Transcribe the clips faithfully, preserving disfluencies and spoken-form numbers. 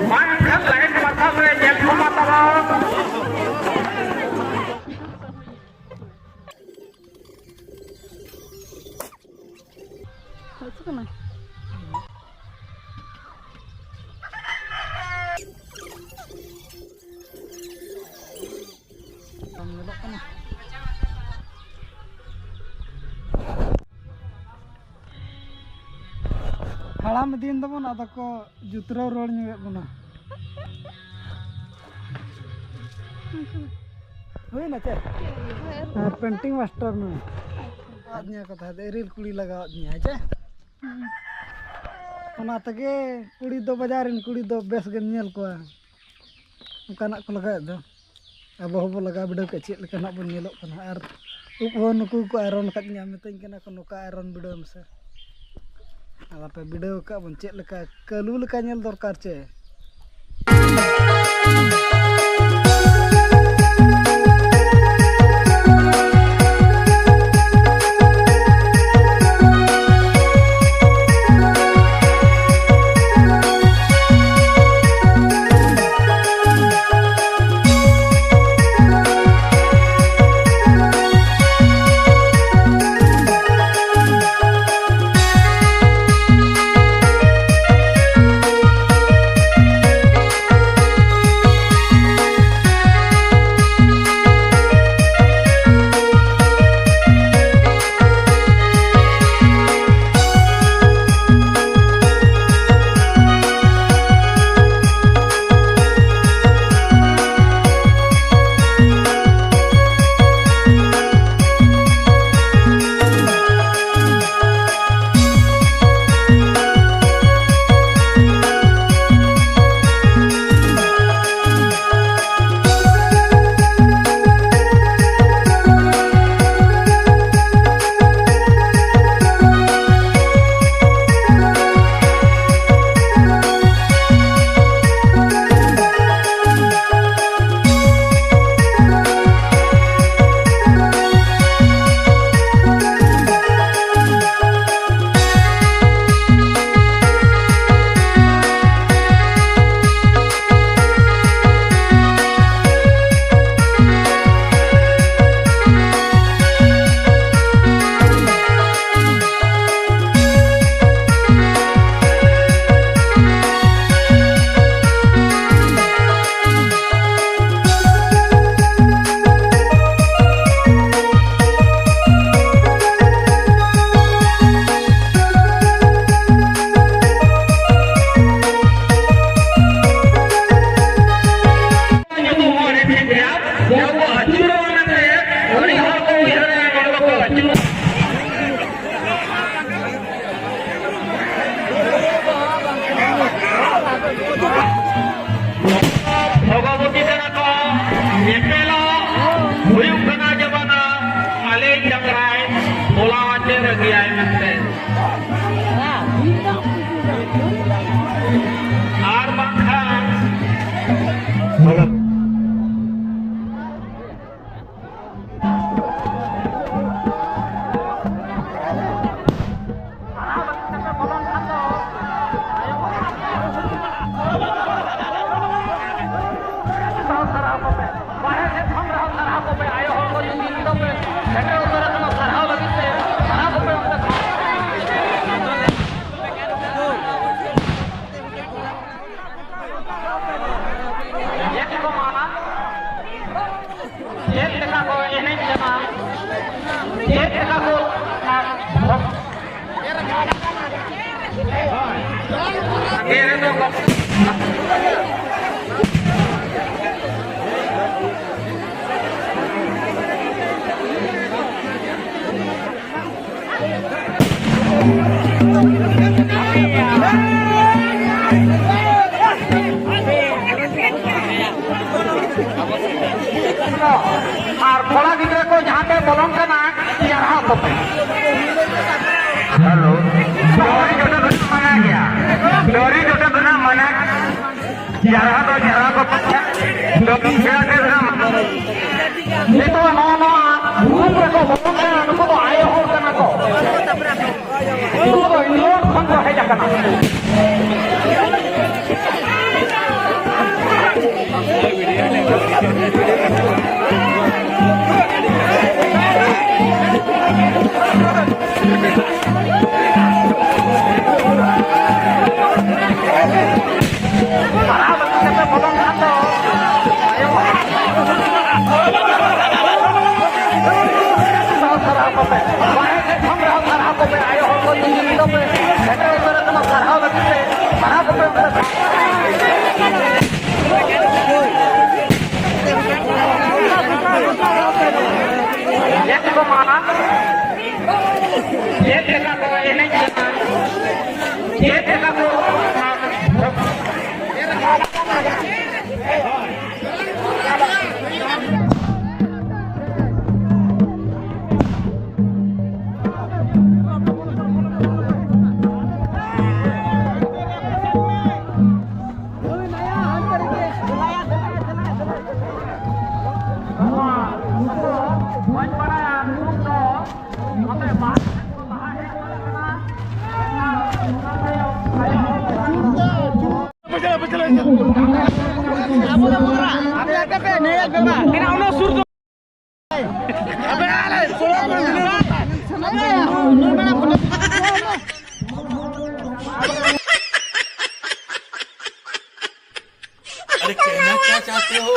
ᱢᱟ ᱮᱱᱠᱷᱟᱱ ᱞᱟᱭᱤᱱ ᱢᱟᱨᱥᱟᱞ ᱨᱮ ᱧᱮᱞ ᱠᱚᱢᱟ ᱛᱟᱵᱚᱱ᱾ ᱦᱟᱹᱥᱩ ᱠᱟᱱᱟ᱾ ᱵᱟᱝ ᱧᱮᱞᱚᱜ ᱠᱟᱱᱟ᱾ ᱦᱟᱲᱟᱢ ᱤᱫᱤᱭᱮᱱ ᱛᱟᱵᱚᱱ, ᱟᱫᱚ ᱠᱚ ᱡᱩᱛᱨᱟᱹᱣ ᱨᱩᱣᱟᱹᱲ ᱧᱚᱜᱮᱫ ᱵᱚᱱᱟ᱾ ᱦᱩᱭᱱᱟ ᱪᱮ? ᱟᱨ painting master ᱱᱩᱭ᱾ ᱟᱫ ᱧᱟ ᱠᱚ ᱛᱟᱦᱮᱸᱫ, ᱨᱤᱞ ᱠᱩᱲᱤ ᱞᱟᱜᱟᱣᱟᱫ ᱧᱟ, ᱦᱮᱸ ᱪᱮ? ᱚᱱᱟ ᱛᱮᱜᱮ ᱠᱩᱲᱤ ᱫᱚ, ᱵᱟᱡᱟᱨ ᱨᱮᱱ ᱠᱩᱲᱤ ᱫᱚ ᱵᱮᱥ ᱜᱮᱢ ᱧᱮᱞ ᱠᱚᱣᱟ᱾ ᱚᱱᱠᱟᱱᱟᱜ ᱠᱚ ᱞᱟᱜᱟᱣᱮᱫ ᱫᱚ᱾ ᱟᱵᱚ ᱦᱚᱸᱵᱚ ᱞᱟᱜᱟᱣ ᱵᱤᱰᱟᱹᱣ ᱠᱮᱫ ᱪᱮᱫ ᱞᱮᱠᱟ ᱱᱟᱜ ᱵᱚᱱ ᱧᱮᱞᱚᱜ ᱠᱟᱱᱟ᱾ ᱟᱨ ᱩᱵ ᱦᱚᱸ ᱱᱩᱠᱩ ᱠᱚ iron ᱟᱠᱟᱫ ᱧᱟ, ᱢᱤᱛᱟᱹᱧ ᱠᱟᱱᱟ ᱠᱚ, "ᱱᱚᱝᱠᱟ iron ᱵᱤᱰᱟᱹᱣ ᱢᱮᱥᱮ᱾" ᱟᱫᱚ ᱯᱮ ᱵᱤᱰᱟᱹᱣ ᱟᱠᱟᱫ ᱵᱚᱱ ᱪᱮᱫ ᱞᱮᱠᱟ, ᱠᱟᱹᱞᱩ ᱞᱮᱠᱟ ᱧᱮᱞ ᱫᱚᱨᱠᱟᱨ ᱪᱮ? ᱟᱨ ᱠᱚᱲᱟ ᱜᱤᱫᱽᱨᱟᱹ ᱠᱚ ᱡᱟᱦᱟᱸ ᱯᱮ ᱵᱚᱞᱚᱱ ᱠᱟᱱᱟ, ᱪᱮᱨᱦᱟ ᱠᱚᱯᱮ᱾ ᱦᱮᱞᱳ, ᱰᱟᱹᱝᱨᱤ ᱡᱚᱴᱮᱫ ᱫᱚ ᱢᱟᱱᱟ ᱜᱮᱭᱟ, ᱰᱟᱹᱝᱨᱤ ᱡᱚᱴᱮᱫ ᱫᱚ ᱢᱟᱱᱟ᱾ ᱪᱮᱨᱦᱟ ᱫᱚ ᱪᱮᱨᱦᱟ ᱠᱚᱯᱮ, ᱰᱟᱹᱝᱨᱤ ᱡᱚᱴᱮᱫ ᱫᱚ ᱢᱟᱱᱟ᱾ ᱱᱤᱛᱚᱜ ᱱᱚᱣᱟ, ᱱᱚᱣᱟ ᱜᱨᱩᱯ ᱨᱮᱠᱚ ᱵᱚᱞᱚᱱ ᱠᱟᱱᱟ, ᱱᱩᱠᱩ ᱫᱚ ᱟᱭᱳ ᱦᱚᱲ ᱠᱟᱱᱟ ᱠᱚ᱾ ᱩᱱᱠᱩ ᱫᱚ ᱤᱝᱞᱚᱱᱰ ᱠᱷᱚᱱ ᱠᱚ ᱦᱮᱡ ᱟᱠᱟᱱᱟ᱾ ᱥᱟᱨᱦᱟᱣ ᱠᱚᱯᱮ, ᱵᱟᱦᱨᱮ ᱥᱮᱫ ᱠᱷᱚᱱ ᱨᱮᱦᱚᱸ ᱥᱟᱨᱦᱟᱣ ᱠᱚᱯᱮ, ᱟᱭᱳ ᱦᱚᱲ ᱠᱚ ᱧᱮᱧᱮᱞ ᱫᱚᱯᱮ ᱥᱮᱴᱮᱨ ᱩᱛᱟᱹᱨ ᱟᱠᱟᱱᱟ, ᱥᱟᱨᱦᱟᱣ ᱞᱟᱹᱜᱤᱫ ᱛᱮ, ᱥᱟᱨᱦᱟᱣ ᱠᱚᱯᱮ ᱚᱸᱰᱮ᱾ ᱪᱮᱫ ᱠᱚ ᱢᱟ, ᱪᱮᱫ ᱞᱮᱠᱟ ᱠᱚ ᱮᱱᱮᱡ ᱠᱟᱱᱟ, ᱪᱮᱫ ᱞᱮᱠᱟ ᱠᱚ अरे कहना क्या चाहते हो?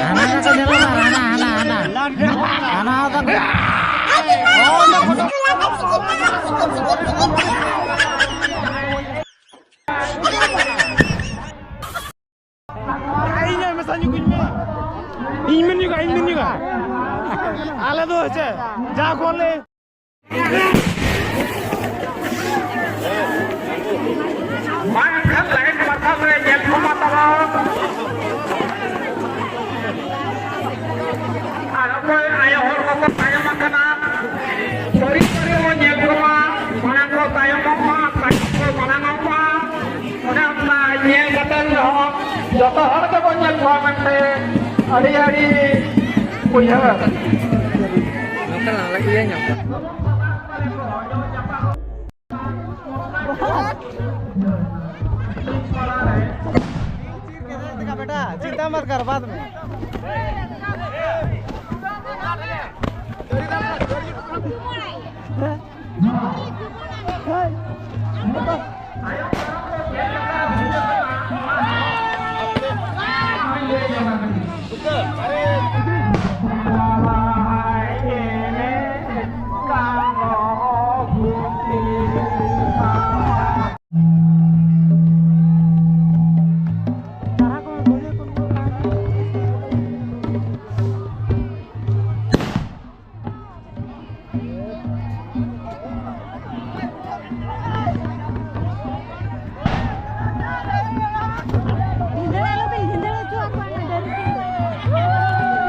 ᱦᱟᱱᱟ ᱠᱚ ᱧᱮᱞᱚᱜ ᱠᱟᱱᱟ, ᱦᱟᱱᱟ, ᱦᱟᱱᱟ, ᱦᱟᱱᱟ᱾ ᱦᱟᱱᱟ ᱠᱚ᱾ ᱟᱞᱮ ᱫᱚ ᱦᱮᱸᱥᱮ ᱡᱟ ᱠᱚ ᱞᱮ ᱵᱟᱝ ᱮᱱᱠᱷᱟᱱ ᱞᱟᱭᱤᱱ ᱢᱟᱨᱥᱟᱞ ᱨᱮ ᱧᱮᱞ ᱠᱚᱢᱟ ᱛᱟᱵᱚᱱ᱾ ᱟᱨ ᱚᱠᱚᱭ ᱟᱭᱳ ᱦᱚᱲ ᱠᱚᱠᱚ ᱛᱟᱭᱚᱢ ᱟᱠᱟᱱᱟ, ᱥᱟᱹᱨᱤ ᱥᱟᱹᱨᱤ ᱵᱚᱱ ᱧᱮᱞ ᱠᱚᱢᱟ, ᱢᱟᱲᱟᱝ ᱠᱚ ᱛᱟᱭᱚᱢᱚᱜ ᱢᱟ, ᱛᱟᱭᱚᱢ ᱠᱚ ᱢᱟᱲᱟᱝᱚᱜ ᱢᱟ᱾ ᱚᱱᱮ ᱚᱱᱟ ᱧᱮᱞ ᱠᱟᱛᱮ ᱨᱮᱦᱚᱸ ᱡᱚᱛᱚ ᱦᱚᱲ ᱜᱮᱵᱚᱱ ᱧᱮᱞ ᱠᱚᱣᱟ ᱢᱮᱱᱛᱮ ᱟᱹᱰᱤ ᱟᱹᱰᱤ ᱩᱭᱦᱟᱹᱨ᱾ बेटा, चिंता मत कर, बाद में। ᱵᱷᱤᱸᱫᱟᱹᱲ ᱟᱞᱚᱵᱤᱱ ᱵᱷᱤᱸᱫᱟᱹᱲ ᱦᱚᱪᱚ ᱟᱠᱚᱣᱟ ᱚᱱᱟ ᱰᱟᱹᱨ ᱠᱚ᱾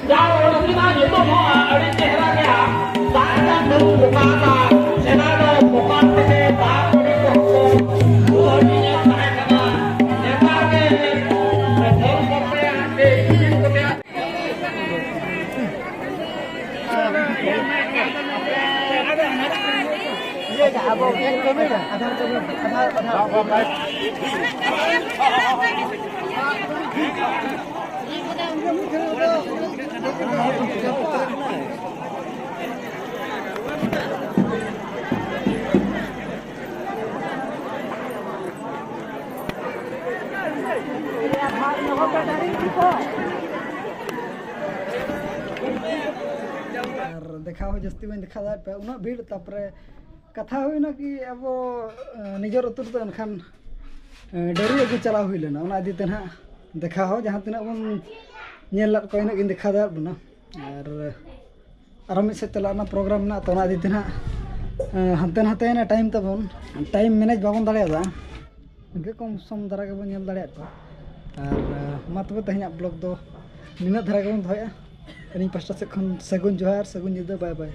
ᱡᱟᱦᱟᱸ ᱚᱞ ᱨᱮᱱᱟᱜ ᱧᱩᱛᱩᱢ ᱦᱚᱸ ᱟᱹᱰᱤ ᱪᱮᱦᱨᱟ ᱜᱮᱭᱟ, ᱫᱟᱜ ᱨᱮᱱᱟᱜ ᱫᱩᱞ ᱵᱚᱠᱟ ᱫᱟᱜ, ᱥᱮᱫᱟᱭ ᱫᱚ ᱵᱚᱠᱟ ᱛᱮᱜᱮ ᱫᱟᱜ ᱠᱚ ᱦᱟᱹᱴᱤᱧᱮᱫ ᱛᱟᱦᱮᱸ ᱠᱟᱱᱟ᱾ ᱱᱮᱛᱟᱨ ᱜᱮ ᱯᱮᱴᱨᱳᱞ ᱠᱚᱛᱮ ᱟᱨ ᱰᱤᱡᱮᱞ ᱠᱚᱛᱮ ᱟᱨ ᱫᱮᱠᱷᱟᱣ ᱦᱚᱸ ᱡᱟᱹᱥᱛᱤ ᱵᱟᱹᱧ ᱫᱮᱠᱷᱟᱣ ᱫᱟᱲᱮᱭᱟᱜ ᱯᱮ, ᱩᱱᱟᱹᱜ ᱵᱷᱤᱲ᱾ ᱛᱟᱨᱯᱚᱨᱮ ᱠᱟᱛᱷᱟ ᱦᱩᱭᱱᱟ ᱠᱤ ᱟᱵᱚ, ᱮ, ᱱᱤᱡᱮᱨ ᱟᱹᱛᱩ ᱨᱮᱫᱚ ᱮᱱᱠᱷᱟᱱ, ᱮ, ᱰᱟᱹᱝᱨᱤ ᱟᱹᱜᱩ ᱪᱟᱞᱟᱣ ᱦᱩᱭ ᱞᱮᱱᱟ᱾ ᱚᱱᱟ ᱤᱫᱤ ᱛᱮ ᱱᱟᱦᱟᱜ ᱫᱮᱠᱷᱟᱣ ᱦᱚᱸ ᱡᱟᱦᱟᱸ ᱛᱤᱱᱟᱹᱜ ᱵᱚᱱ ᱧᱮᱞ ᱞᱮᱫ ᱠᱚᱣᱟ, ᱤᱱᱟᱹᱜ ᱜᱤᱧ ᱫᱮᱠᱷᱟᱣ ᱫᱟᱲᱮᱭᱟᱜ ᱵᱚᱱᱟ᱾ ᱟᱨ ᱟᱨᱚ ᱢᱤᱫ ᱥᱮᱫ ᱪᱟᱞᱟᱜ ᱨᱮᱱᱟᱜ ᱯᱨᱳᱜᱨᱟᱢ ᱢᱮᱱᱟᱜᱼᱟ, ᱛᱚ ᱚᱱᱟ ᱤᱫᱤ ᱛᱮ ᱱᱟᱦᱟᱜ, ᱮ, ᱦᱟᱱᱛᱮ ᱱᱟᱛᱮᱭᱮᱱᱟ ᱴᱟᱭᱤᱢ ᱛᱟᱵᱚᱱ, ᱴᱟᱭᱤᱢ ᱢᱮᱱᱮᱡᱽ ᱵᱟᱵᱚᱱ ᱫᱟᱲᱮᱭᱟᱫᱟ᱾ ᱤᱱᱠᱟᱹ ᱠᱚᱢ ᱥᱚᱢ ᱫᱷᱟᱨᱟ ᱜᱮᱵᱚᱱ ᱧᱮᱞ ᱫᱟᱲᱮᱭᱟᱜ ᱠᱚᱣᱟ᱾ ᱟᱨ, ᱮ, ᱢᱟ ᱛᱚᱵᱮ ᱛᱮᱦᱮᱧᱟᱜ ᱵᱞᱚᱜ ᱫᱚ ᱱᱤᱱᱟᱹᱜ ᱫᱷᱟᱨᱟ ᱜᱮᱵᱚᱱ ᱫᱚᱦᱚᱭᱮᱫᱼᱟ᱾ ᱟᱹᱞᱤᱧ ᱯᱟᱥᱴᱟ ᱥᱮᱫ ᱠᱷᱚᱱ ᱥᱟᱹᱜᱩᱱ ᱡᱚᱦᱟᱨ, ᱥᱟᱹᱜᱩᱱ ᱧᱤᱫᱟᱹ, ᱵᱟᱭ ᱵᱟᱭ᱾